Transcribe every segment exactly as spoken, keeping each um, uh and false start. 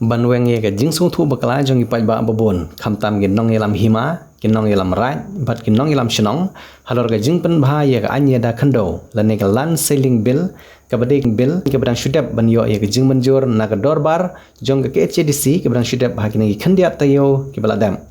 Ban weng ïa ka jingsngewthuh bakla jong ki paidbah babun, khamtam ki nongïalam hima, ki nongïalam raid bad ki nongïalam shnong halor ka jingpynbha ïa ka aiñ ïada khyndew lane ka Land Ceiling Bill, kaba dei ka bill kaba dang shu dep ban ïoh ïa ka jingmynjur na ka dorbar jong ka K H A D C, kaba dang shu dep ha kine ki khyndiat taïew kiba la dep.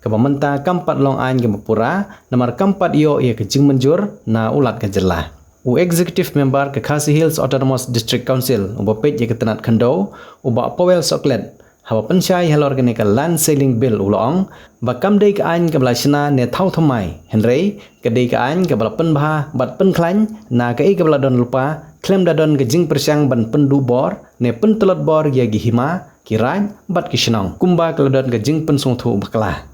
Kaba mynta kam pat long aiñ kaba pura namar kam pat ïoh ïa ka jingmynjur na u Lat ka jylla. U Executive Member ka Khasi Hills Autonomous District Council uba peit ïa ka tnat khyndew, u Bah Powell Sohkhlet, haba pynshai halor kane ka Land Ceiling Bill u la ong ba kam dei ka aiñ kaba la shna ne thaw thymmai, hynrei ka dei ka aiñ kaba la pynbha bad pynkhlaiñ na kaei kaba la don lypa, khlem da don ka jingpyrshang ban pynduh bor ne pyntlot bor ïa ki hima, ki raid bad ki shnong kumba ka la don ka jingpynsngewthuh bakla.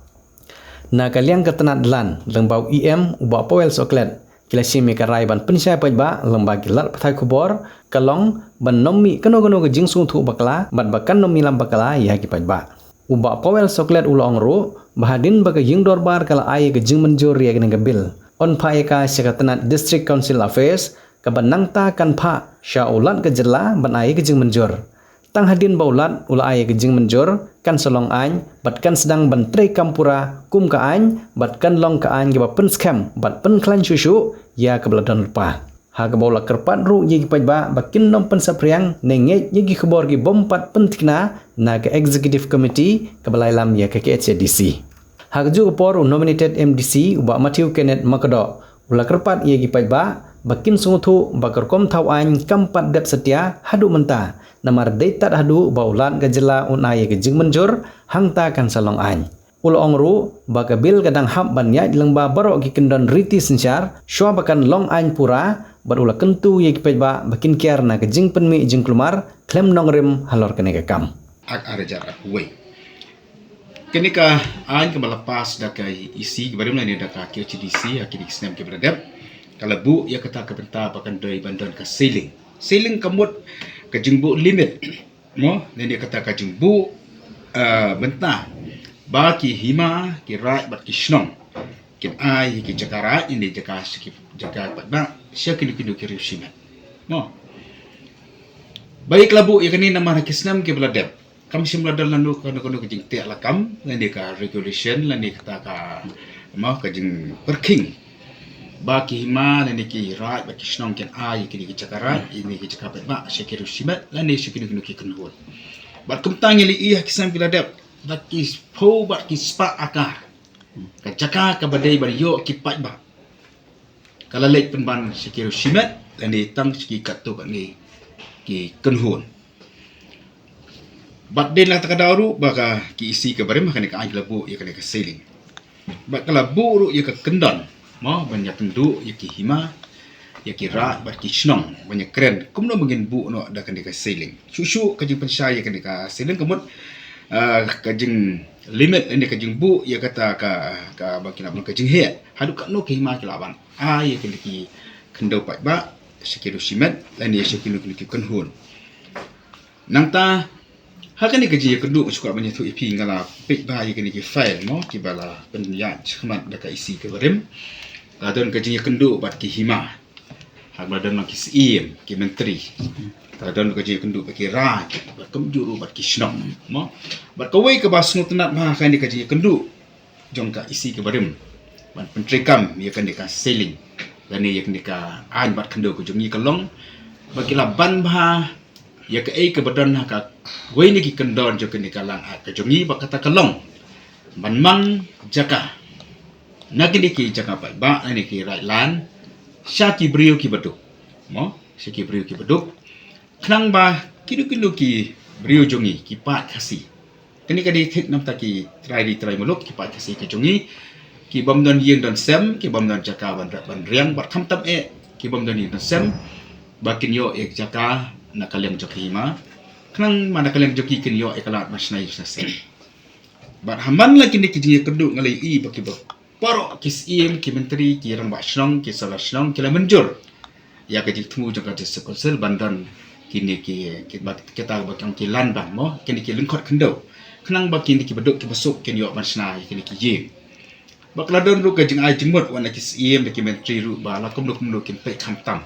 Na ka liang ka tnat Land lyngba u E M u Bah Powell Sohkhlet, ki la shim ïa ka rai ban pynshai paidbah lyngba ki lad pathai khubor, ka long ban nym mih kano kano ka jingsngewthuh bakla bad ba kan nym ïalam bakla ïa ki paidbah. U Bah Powell Sohkhlet u la ong ruh ba hadien ba ka ïing dorbar ka la ai ïa ka jingmynjur ïa kane ka bill, yn phah ïa ka sha ka tnat District Council Affairs, kaba nangta kan phah sha u Lat ka jylla ban ai ïa ka jingmynjur. Tang hadien ba u Lat u la ai ïa ka jingmynjur, kan sa long aiñ bad kan sdang ban treikam pura kum ka aiñ bad kan long ka aiñ kaba pynskhem bad pynkhlaiñ shuh shuh ïa kaba la don lypa. Ha kaba u la kyrpad ruh ïa ki paidbah ba kin nym pynsaphriang ne ngeit ïa ki khubor ki bym pat pynthikna na ka Executive Committee kaba la ïalam ïa ka K H A D C. Ha kajuh ka por, u nominated M D C u Bah Matthew Kenneth Makdoh u la kyrpad ïa ki paidbah ba kin sngewthuh ba ka rukom thaw aiñ kam pat dep satia haduh mynta, namar dei tad haduh ba u Lat ka jylla un ai ïa ka jingmynjur hangta kan sa long aiñ. U la ong ruh ba ka bill ka dang hap ban ïaid lyngba baroh ki kyndon riti synshar shuwa ba kan long aiñ pura, bad u la kyntu ïa ki paidbah ba kin kiar na ka jingpynmih jingkulmar khlem nongrim halor kane ka kam. Ak ar hajar arphew wei. Kane ka aiñ kaba la pass da ka E C kaba rim lane da ka K H A D C ha kine ki snem kiba la dep, ka la buh ïa kata ka bynta ba kan dei ban don ka ceiling. Ceiling ka mut ka jingbuh limit, mo, lane kata ka jingbuh, ah, bynta ba ki hima, ki raid bad ki shnong kin ai ki jaka raid, ine jaka sha ki, jaka pat ba sha kino kino ki riew shimet, mo. Ba ïa ka la buh ïa kane namar ha ki snem kiba la dep kam shym la don lano kano kano ka jingteh lakam lane ka regulation lane kata ka, mo, ka jingpyrkhing ba ki hima lane ki raid bad ki shnong kin ai kine ki jaka raid, ine ki jaka paidbah sha ki riew shimet lane sha kino kino ki kynhun. Bad kumta ngi la ïohi ha ki snem kiba la dep, da ki phew bad ki spah akar ka jaka kaba dei ban ïoh ki paidbah ka la leit pynban sha ki riew shimet lane tang sha ki katto katne ki kynhun. Bad dei na kata ka daw ruh ba ka, ki E C kaba rim ha kane ka aiñ ka la buh ïa kane ka ceiling. Bad ka la buh ruh ïa ka kyndon, mo, ban ïakynduh ïa ki hima, ïa ki raid bad ki shnong ban ïakren kumno ba ngin buh noh da kane ka ceiling. Shuh shuh ka jingpynshai ïa kane ka ceiling ka mut, ah, ka jinglimit lane ka jingbuh ïa kata ka, kaba ki lah ban ong ka jingheh, haduh katno ki hima ki lah ban ai ïa kine ki khyndew paidbah sha ki riew shimet lane sha kino kino ki kynhun. Nangta ha kane ka jingïakynduh, shuwa ban ïathuh ïa phi, nga la peit bha ïa kine ki file, mo, kiba la pynïaid shakhmat da ka E C kaba rim. La don ka jingïakynduh bad ki hima, ha kaba la don lang ki syiem, ki myntri. La don ka jingïakynduh bad ki raid, bad kumjuh ruh bad ki shnong, mo. Bad kawei kaba sngewtynnat bha ha kane ka jingïakynduh jong ka E C kaba rim ban pyntreikam ïa kane ka ceiling lane ïa kane ka aiñ bat khyndew ka jong ngi ka long ba ki la ban bha ïa kaei kaba don ha kawei na ki kyndon jong kane ka Land Act ka jong ngi, ba kata ka long ban mang jaka na kine ki jaka paidbah lane ki raid land sha ki briew kiba duk, mo, sha ki briew kiba duk. Khnang ba kino kino ki briew jong ngi, ki paid Khasi, kane ka dei thik namar ki trai ri trai muluk, ki paid Khasi ka jong ngi, ki bym don ïing don sem, ki bym don jaka ban rep ban riang, bad khamtam eh ki bym don ïing don sem, ba kin ïoh ïa ka jaka na ka liang jong ki hima, khnang ba na ka liang jong ki kin ïoh ïa ka lad ban shna ïing shna sem. Bad ha man la kine ki jingïakynduh nga la ïohi ba kiba baroh ki syiem, ki myntri, ki rangbah shnong, ki sala shnong ki la mynjur ïa ka jingthmu jong ka District Council ban don kine ki, ki ba, kita ba ki ong ki land bank, mo, kine ki lyngkhot khyndew, khnang ba kine kiba duk kiba suk kin ïoh ban shna ïa kine ki ïing. Bad ka la don ruh ka jingai jingmut wat na ki syiem da ki myntri ruh ba la kumno kumno kin peit khamtam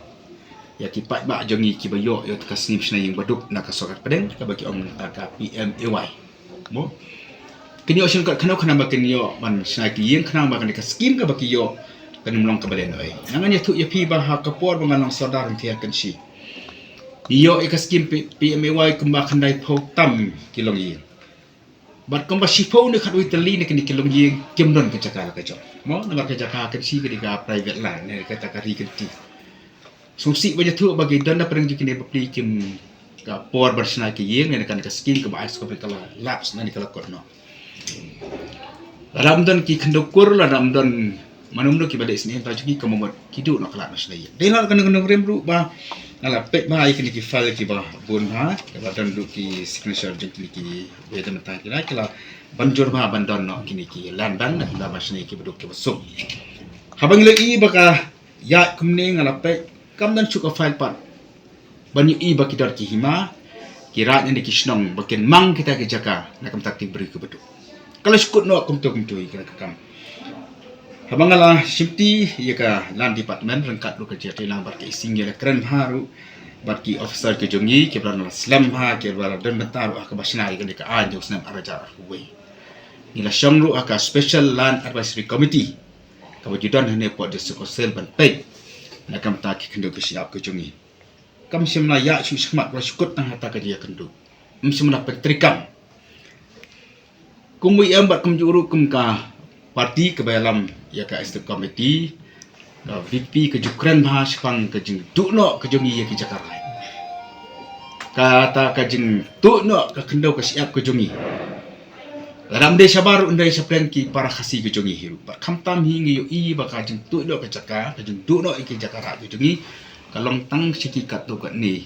ïa ki paidbah jong ngi kiba ïoh ïa ka skim shna ïing baduk na ka sorkar pdeng kaba ki ong ka P M A Y. Mo, kin ïoh shen kat kano khnang ba kin ïoh ban shna ki ïing khnang ba kane ka skim kaba ki ïoh kan ym long kaba lehnohei. Ngan ïathuh ïa phi ba ha ka por ba ngan long sordar, ngan thiah kan shi ïoh ïa ka skim P-, P M A Y kumba khyndai phew tam ki longïing. Bad kumba shiphew ne khatwei tylli ne kine ki longïing kim don ka jaka la ka jong. Mo, namar ka jaka kan shi ka dei ka private land ne kata ka ri kan ti. Sngewsih ba ïathuh ba ki don na pdeng jong kine bapli kim ka por ban shna ki ïing ne kan ka skim kaba ai skim ka la lapse ne ka la kot noh. Lada ym don ki khyndew kur, lada ym don mano mano kiba dei sngewthuh jong ki, ka mut ki duh noh ka lad ban shna ïing. Dei lad ka nongrim ruh ba nga la peit bha ïa kine ki file kiba bun bha, kiba don ruh ki signature jong kine kiwei de mynta ki la, ki la ban jur bha ban don noh kine ki land bank na ka bynta ban shna ïing kiba duk kiba suk. Haba ngi la ïohi ba ka ïaid kumne, nga la peit kam don shuh ka file pat ban ïohi ba ki don ki hima, ki raid ne ki shnong ba kin mang kita ki jaka na ka bynta ki briew kiba duk. Ka la shu kut noh kumto kumto ïa kane ka kam. Haba nga la shimti ïa ka Land Department ryngkat ruh ka J T lang bad ka E C, ngi la kren bha ruh bad ki officer ki jong ngi kiba la slem bha, kiba la don bynta ruh ha kaba shna ïa kane ka aiñ jong u snem ar hajar arphew wei. Ngi la shong ruh ha ka Special Land Advisory Committee kaba ju don hangne hapoh District Council ban peit na ka bynta ki khyndew ki shyiap ki jong ngi. Kam shym la ïaid shuh shakhmat, la shu kut tang hata ka jingïakynduh. Ym shym la pyntreikam. Kum u M bad kumjuh ruh kum ka party kaba ïalam ïa ka Executive Committee, ka V P ka ju kren bha shaphang ka jingduh noh ka jong ngi ïa ki jaka raid. Kata ka jingduh noh ka khyndew ka shyiap ka jong ngi. Lada ym dei shabar ruh, ym dei shaphang ki para Khasi ka jong ngi hi ruh. Bad khamtam hi ngi ïohi ba ka jingduh noh ka jaka, ka jingduh noh ïa ki jaka raid ka jong ngi ka long tang sha ki katto katne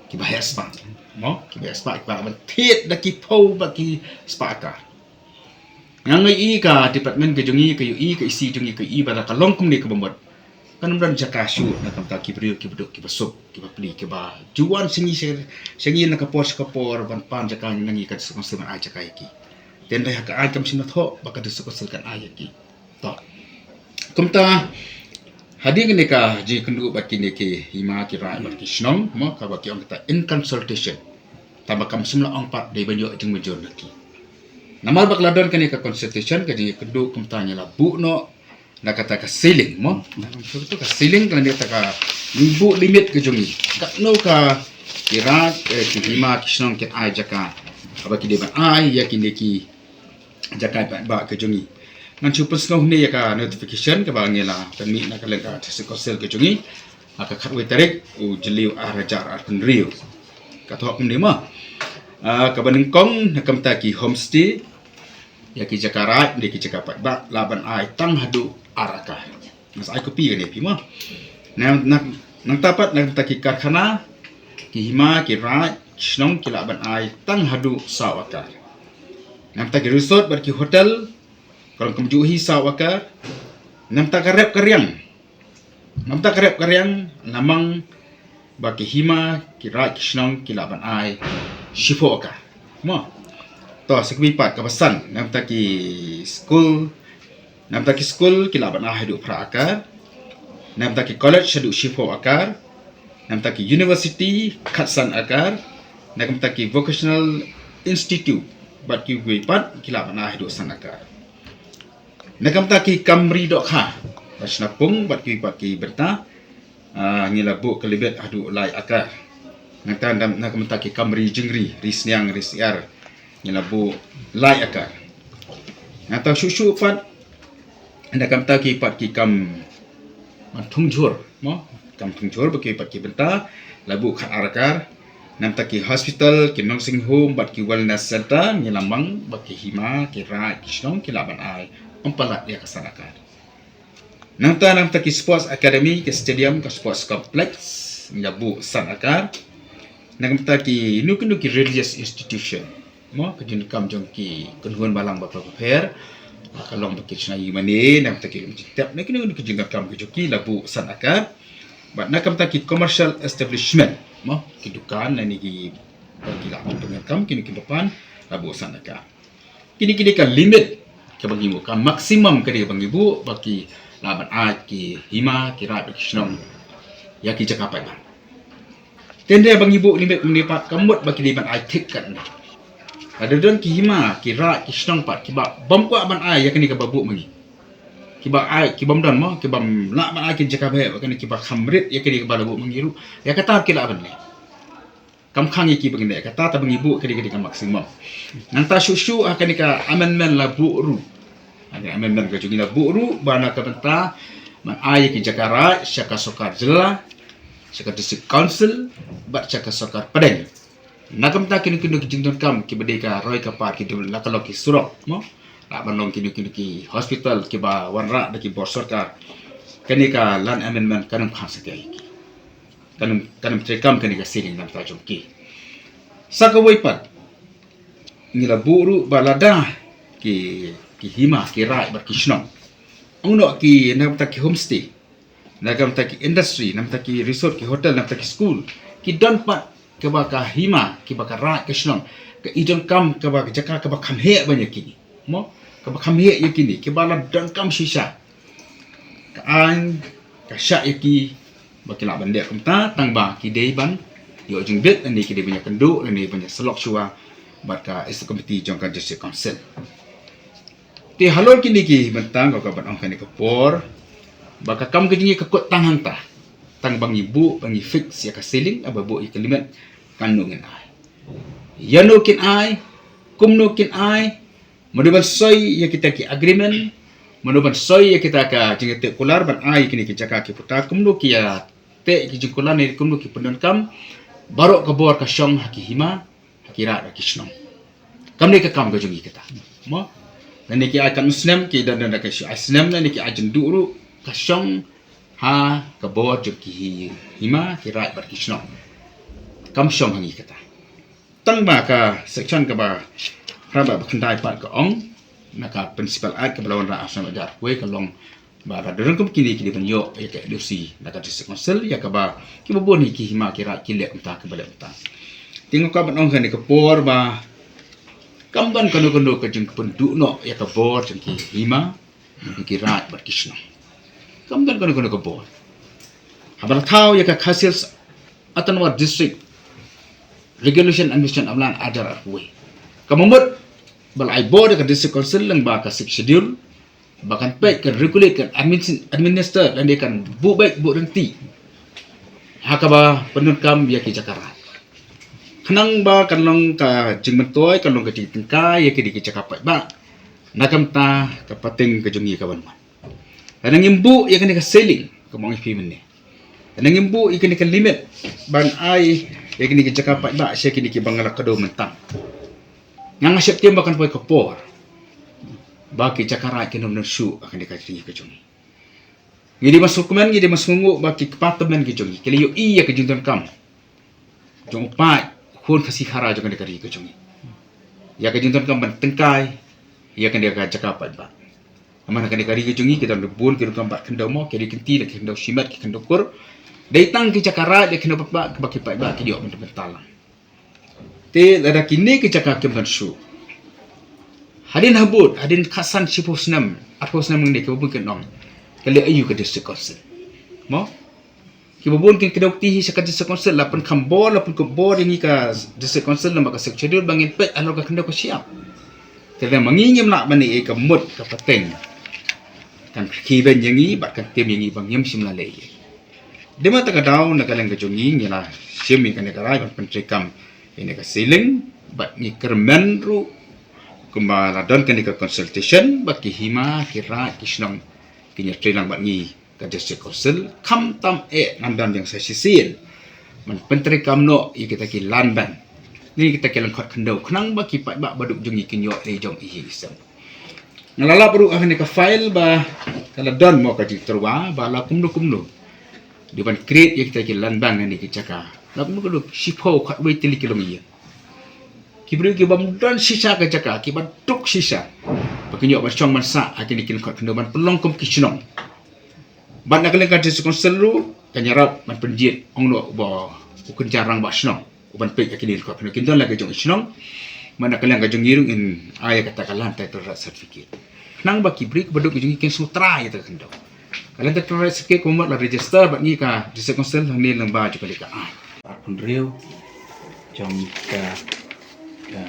kiba heh spah. Mo, kiba heh spah, kiba ban thied da ki phew bad ki spah akar. Nga ïohi ka department ka jong ngi, ka ïohi ka E C jong ngi, ka ïohi ba da ka long kumne kaba mut kan ym don jaka shuh na ka bynta ki briew kiba duk kiba suk, kiba pli, kiba ju wan sha ngi sha, sha ngi na ka por sha ka por ban pan jaka na ngi ka District Council ban ai jaka ïa ki. Te hynrei ha ka aiñ kam shym la thoh ba ka District Council kan ai ïa ki. To. Kumta hadien kane ka jingïakynduh bad kine ki hima ki raid bad ki shnong, mo, kaba ki ong kata in consultation. Tangba kam shym la ong pat dei ban ïoh jingmynjur na ki. Namar ba ka la don kane ka consultation, ka jingïakynduh, kumta ngi la buh noh na kata ka ceiling, mo. Ka ceiling ka la, kata ka, ngi buh limit ka jong ngi. Katno ka ki raid, eh, ki hima ki shnong kin ai jaka, kaba ki dei ban ai ïa kine ki jaka paidbah ka jong ngi. Ngan shu pynsngew hangne ïa ka notification kaba ngi la pynmih na ka liang ka District Council ka jong ngi ha ka khatwei tarik u Jylliew ar hajar arphew hynriew. Ka thoh kumne, mo. Ah, kaba nyngkong na ka bynta ki homestay, ïa ki jaka raid ne ki jaka paidbah lah ban ai tang haduh ar akar. Nga sa ai copy kane ïa phi, mo. Nang, nang, nangta pat na ka bynta ki karkhana, ki hima ki raid ki shnong ki lah ban ai tang haduh saw akar. Na ka bynta ki resort bad ki hotel ka long kumjuh hi, saw akar. Na ka bynta ka rep ka riang, na ka bynta ka rep ka riang, namar ba ki hima ki raid ki shnong ki lah ban ai shiphew akar, mo. To, sa kawei pat, kaba san, na ka bynta ki skul, na ka bynta ki skul ki lah ban ai haduh phra akar. Na ka bynta ki college haduh shiphew akar. Na ka bynta ki university khatsan akar. Na ka bynta ki vocational institute bad kiwei pat ki lah ban ai haduh san akar. Na ka bynta ki kam ri dohkha, ba shna pung bad kiwei pat ki bynta, ah, ngi la buh ka limit haduh lai akar. Nangta na, na ka bynta ki kam ri jingri, ri sniang, ri syiar, ngi la buh lai akar. Nangta shuh shuh pat, na ka bynta ki pat ki kam, ah, thung jhur, mo, kam thung jhur bad kiwei pat ki bynta, la buh khat ar akar. Na ka bynta ki hospital, ki nursing home bad ki wellness center, ngi la mang ba ki hima ki raid ki shnong ki lah ban ai ym palat ïa ka san akar. Nangta, na ka bynta ki sports academy, ki stadium, ka sports complex, ngi la buh san akar. Na ka bynta kino kino ki religious institution, mo, ka jingdonkam jong ki kynhun balang bapher bapher, ka long ba ki shna ïing mane, na ka bynta ki lum jingtep, na kino kino ki jingdonkam ki jong ki, la buh san akar. Bad na ka bynta ki commercial establishment, mo, ki dukan, na kine ki, ki lah ban pyndonkam, kino ki bapan, la buh san akar. Kine, kine ka limit kaba ngi buh, ka maximum ka dei kaba ngi buh ba ki lah ban ai ki hima ki raid ki shnong ïa ki jaka paidbah. Te hynrei ba ngi buh limit mynne pat ka mut ba ki dei ban ai thik katne. Lada don ki hima, ki raid, ki shnong pat kiba bym kwah ban ai ïa kane kaba buh ma ngi, kiba ai, ki bym don mo, ki bym lah ban ai ki jaka ba heh ba kane, kiba kham rit ïa kane kaba la buh ma ngi ruh, ïa kata ki lah ban leh. Kam khang ïa ki ba ngi leh, kata ta ba ngi buh kane ka dei ka maximum. Nangta shuh shuh ha kane ka amendment la buh ruh, ha kane amendment ka jong ngi la buh ruh ba na ka bynta ban ai ïa ki jaka raid sha ka sorkar jylla, sha ka district council bad sha ka sorkar pdeng. Na ka bynta kino kino ki jingdonkam kiba dei ka roi ka par, ki dei la ka long ki surok mo, la ban long kino kino ki hospital kiba wanrah da ki bor sorkar, kane ka land amendment kan ym khang satia ïa ki, kan ym, kan ym treikam kane ka ceiling na ka bynta jong ki. Sa kawei pat, ngi la buh ruh ba lada ki, ki hima, ki raid bad ki shnong, ong noh ki, na ka bynta ki homestay, na ka bynta ki industry, na ka bynta ki resort, ki hotel, na ka bynta ki school, ki don pat kaba ka hima, kiba ka raid, ka shnong, ka i donkam kaba ka jaka kaba kham heh ban ïa kine mo, kaba kham heh ïa kine, kiba la donkam shisha, ka aiñ ka shah ïa ki ba ki lah ban leh kumta, tang ba ki dei ban ïoh jingbit lane ki dei ban ïakynduh lane ban ïasyllok shuwa bad ka executive committee jong ka district council. Te halor kine ki bynta nga kwah ban ong ha kane ka por ba ka kam ka jong ngi ka kut tang hangta, tang ba ngi buh, ba ngi fix ïa ka ceiling, ba buh ïa ka limit, kano ngin ai, ïano kin ai, kumno kin ai, mano ban soi ïa kita ki agreement, mano ban soi ïa kita ka jingïateh kular ban ai kine ki jaka ki puta, kumno ki ïateh ki jingkular ne kumno ki pyndonkam. Baroh ka bor ka shong ha ki hima, ha ki raid, ha ki shnong. Kam dei ka kam ka jong ngi kata mo. Lane ki ai katno snem, ki don, don da ka shu ai snem, lane ki ai jingduh ruh, ka shong ha ka bor jong ki hi-, hima, ki raid bad ki shnong. Kam shong ha ngi kata. Tang ba ka section kaba hynriew bad ba khyndai pat ka ong, na ka Principal Act kaba la wanrah ha u snem ar hajar arphew wei, ka long ba lada don kum kine ki dei ban ïoh ïa ka L O C na ka District Council, ïa kaba kiba bun hi ki hima, ki raid ki leh kumta, kiba leh kumta. Te nga kwah ban ong ha kane ka por ba kam don kano kano ka jingpynduh noh ïa ka bor jong ki hima, ïa ki raid bad ki shnong. Kam don kano kano ka bor. Haba la thaw ïa ka Khasi Hills Autonomous District Regulation Administration Act ar hajar arphew wei, ka mut ba la ai bor ïa ka District Council lyngba ka Sixth Schedule ba kan peit, kan regulate, kan admin-, administer lane kan buh beit buh ryntih ha kaba pyndonkam ïa ki jaka raid, khnang ba kan long ka jingmyntoi, kan long ka jingtyngkai ïa kine ki jaka paidbah na ka bynta ka pateng ka jong ngi ka ban wan. Lada ngim buh ïa kane ka ceiling, kumba ong ïa phi mynne, lada ngim buh ïa kane ka limit ban ai ïa kine ki jaka paidbah sha kine kiba nga la kdew mynta, nga nga sheptieng ba kan poi ka por ba ki jaka raid kin ym don shuh ha kane ka ri ka jong ngi. Ngi dei ban sngewkmen, ngi dei ban sngewnguh ba ki kpa tymmen ki jong ngi ki la ïohi ïa ka jingdonkam jong u paid khun Khasi Khara jong kane ka ri ka jong ngi, ïa ka jingdonkam ban tyngkai ïa kane ka jaka paidbah. Namar ha kane ka ri ka jong ngi ki don bun ki rukom bat khyndew mo, ki ri kynti, la ki khyndew shimet, ki khyndew kur. Dei tang ki jaka raid, la ki khyndew paidbah ba ki paidbah ki ïoh ban bynta lang. Te lada kine ki jaka kim don shuh, hadien habud, hadien khatsan, shiphew snem, arphew snem ngi ne, kiba bun kin ong, ka leh aïu ka District Council mo? Kiba bun kin kdew kti hi sha ka District Council, la pynkham bor, la pynkup bor ïa ngi ka District Council namar ka Sixth Schedule ba ngin peit halor ka khyndew ka shyiap. Te lada ma ngi ngim lah ban ïoh ka mut ka pateng, kan khie beiñ ïa ngi bad kan tim ïa ngi ba ngim shym la leh ei ei. Dei ma kata ka daw, na ka liang ka jong ngi, ngi la shim ïa kane ka rai ban pyntreikam ïa kane ka ceiling bad ngi kyrmen ruh kumba la don kane ka consultation ba ki hima, ki raid, ki shnong kin ïatrei lang bad ngi ka District Council, khamtam eh ngan don ïa nga sa shisien ban pyntreikam noh ïa kita ki land bank ne kita ki lyngkhot khyndew, khnang ba ki paidbah baduk jong ngi kin ïoh ei jong i hi i sem. Nga la lap ruh ha kane ka file ba ka la don mo ka jingtyrwa ba la kumno kumno dei ban create ïa kita ki land bank ne ki jaka. La kumno kumno, shiphew, khatwei tylli ki longïing, ki briew ki bym don shisha ka jaka, kiba duk shisha ba kin ïoh ban shong ban sah ha kine ki lyngkhot khyndew ban pynlong kum ki shnong. Bad na ka liang ka District Council ruh kan ïarap ban pynjied, ong noh ba u kynja rangbah shnong u ban peit ïa kine ki lyngkhot khyndew, kin don la ki jong i shnong. Bad na ka liang ka jong ngi ruh ngin ai ïa kata ka Land Title Right Certificate, khnang ba ki briew kiba duk jong ngi kin sngewthuh ïa kata ka khyndew. Ka Land Title Right Certificate ka mut la register bad ngi ka District Council hangne lyngba jong kane ka aiñ. Arphew hynriew jong ka, ka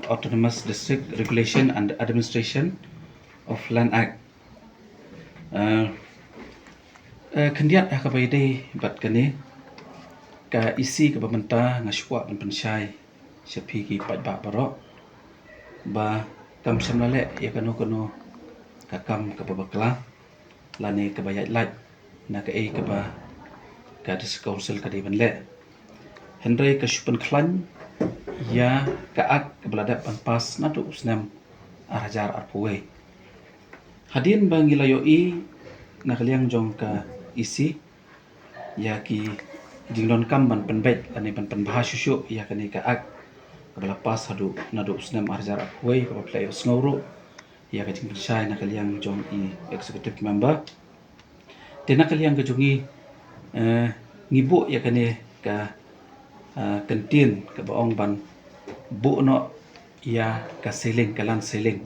Autonomous District Regulation and Administration of Land Act. Eh, eh, khyndiat ha kaba ïadei bad kane ka E C kaba mynta nga shu kwah ban pynshai sha phi ki paidbah baroh ba kam shym la leh ïa kano kano ka kam kaba bakla lane kaba ïaid lait na kaei kaba ka District Council ka dei ban leh. Hynrei ka shu pynkhlaiñ ïa ka Act kaba la dep ban pass naduh u snem ar hajar arphew wei. Hadien ba ngi la ïohi na ka liang jong ka E C ïa ki jingdonkam ban pynbeit lane ban pynbha shuh shuh ïa kane ka Act kaba la pass haduh naduh u snem ar hajar arphew wei, kaba phi la ïohsngew ruh ïa ka jingpynshai na ka liang jong i Executive Member. Te na ka liang ka jong ngi, eh, ngi buh ïa kane ka, eh, kyntien kaba ong ban buh noh ïa ka ceiling, ka land ceiling,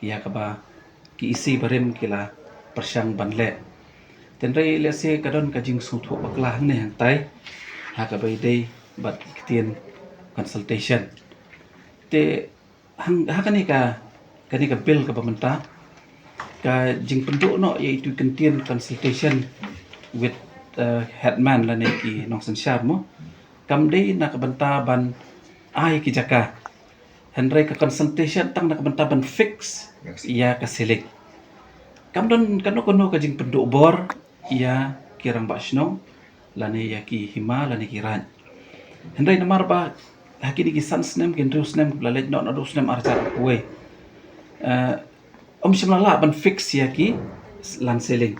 ïa kaba ki E C barim ki la pyrshang ban leh. Hynrei lehse ka don ka jingsngewthuh bakla hangne hangtai ha kaba ïadei bad ki ktien consultation. Te hang, ha kane ka, kane ka bill kaba mynta, ka jingpynduh noh ïa itu i kyntien consultation with, uh, headman lane ki nongsynshar mo, kam dei na ka bynta ban ai ki jaka. Hynrei ka consultation tang na ka bynta ban fix ïa ka ceiling. Kam don kano kano ka jingpynduh bor ïa ki rangbah shnong lane ïa ki hima lane ki raid. Hynrei namar ba ha kine ki san snem, ki hynriew snem ba la leit noh naduh u snem ar hajar arphew wei, eh, ym shym la lah ban fix ïa ki land ceiling.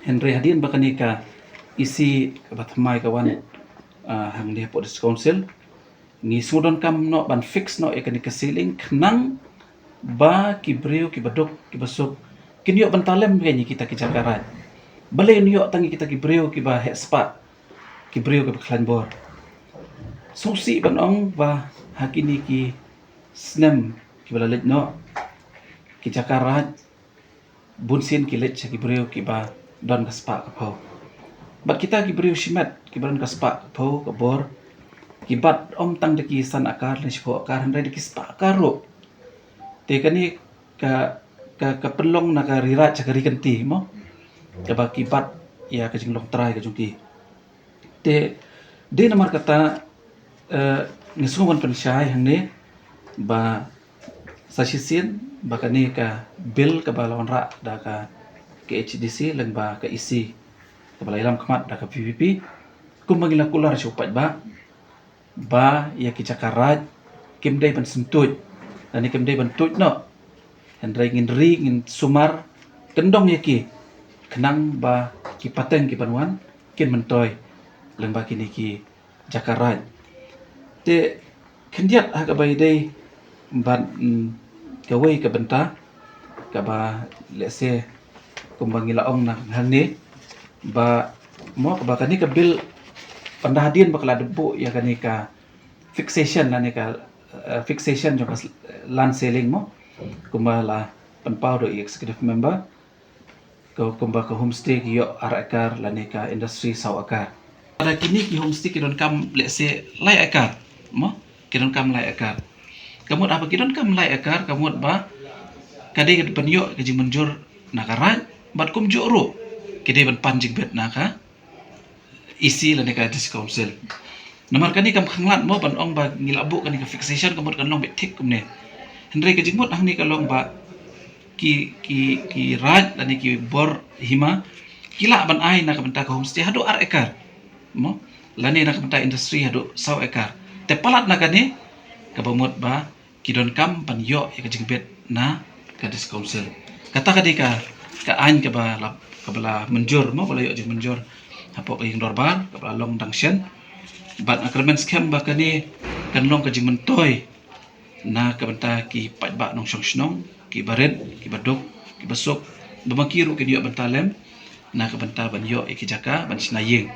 Hynrei hadien ba kane ka E C kaba thymmai ka wan, eh, hangne hapoh District Council, ngi sngewdonkam noh ban fix noh ïa kane ka ceiling khnang ba ki briew kiba duk kiba suk kin ïoh bynta lem ïa kita ki jaka raid. Balei kin ïoh tang ïa kita ki briew kiba heh spah, ki briew kiba khlaiñ bor. Sngewsih ban ong ba ha kine ki snem kiba la leit noh, ki jaka raid bunsien ki leit sha ki briew kiba don ka spah ka phew. Bad kita ki briew shimet kiba don ka spah ka phew ka bor, ki bat ym tang da ki san akar lane shiphew akar, hynrei da ki spah akar ruh. Te kane ka, ka, ka pynlong na ka ri raid sha ka ri kynti mo, kaba ki bat ïa ka jinglong trai ka jong ki. Te dei namar kata, eh, nga sngew ban pynshai hangne ba sa shisien ba kane ka bill kaba la wanrah da ka K H A D C lyngba ka E C kaba la ïalam khmat da ka V P P, kumba ngi la kular sha u paidbah ba ïa ki jaka raid kim dei ban syntuid lane kim dei ban tuid noh. Hynrei ngin ri, ngin sumar kyndong ïa ki khnang ba ki pateng ki ban wan kin myntoi lyngba kine ki jaka raid. Te khyndiat ha kaba ïadei bad, mm, kawei ka bynta kaba lehse kumba ngi la ong na hangne ba mo, kaba kane ka bill, pynda hadien ba ka la dep buh ïa kane ka fixation lane ka, eh, fixation jong ka s-, land ceiling mo, kumba la pynpaw da i executive member, ka, kumba ka homestay ki ïoh ar ekar lane ka industry saw ekar. Lada kine ki homestay ki donkam lehse lai ekar mo, ki donkam lai ekar. Ka mut haba ki donkam lai ekar, ka mut ba ka dei ban ïoh ka jingmynjur na ka raid, bad kumjuh ruh ki dei ban pan jingbit na ka E C lane ka District Council. Namar kane kam khanglad mo ban ong ba ngi la buh kane ka fixation, ka mut kan long beit thik kumne. Hynrei ka jingmut hangne ka long ba ki, ki, ki raid lane ki bor hima ki lah ban ai na ka bynta ka homestay haduh ar ekar mo, lane na ka bynta industry haduh saw ekar. Te palat na kane, kaba mut ba ki donkam ban ïoh ïa ka jingbit na ka District Council. Kata ka dei ka, ka aiñ kaba la, kaba la mynjur mo, ba la ïoh jingmynjur hapoh ka ïing dorbar kaba la long dang shen. Bad nga kyrmen skhem ba kane kan long ka jingmyntoi na ka bynta ki paidbah nongshong shnong, kiba rit, kiba duk, kiba suk, ba ma ki ruh kin ïoh bynta lem na ka bynta ban ïoh ïa ki jaka ban shna ïing.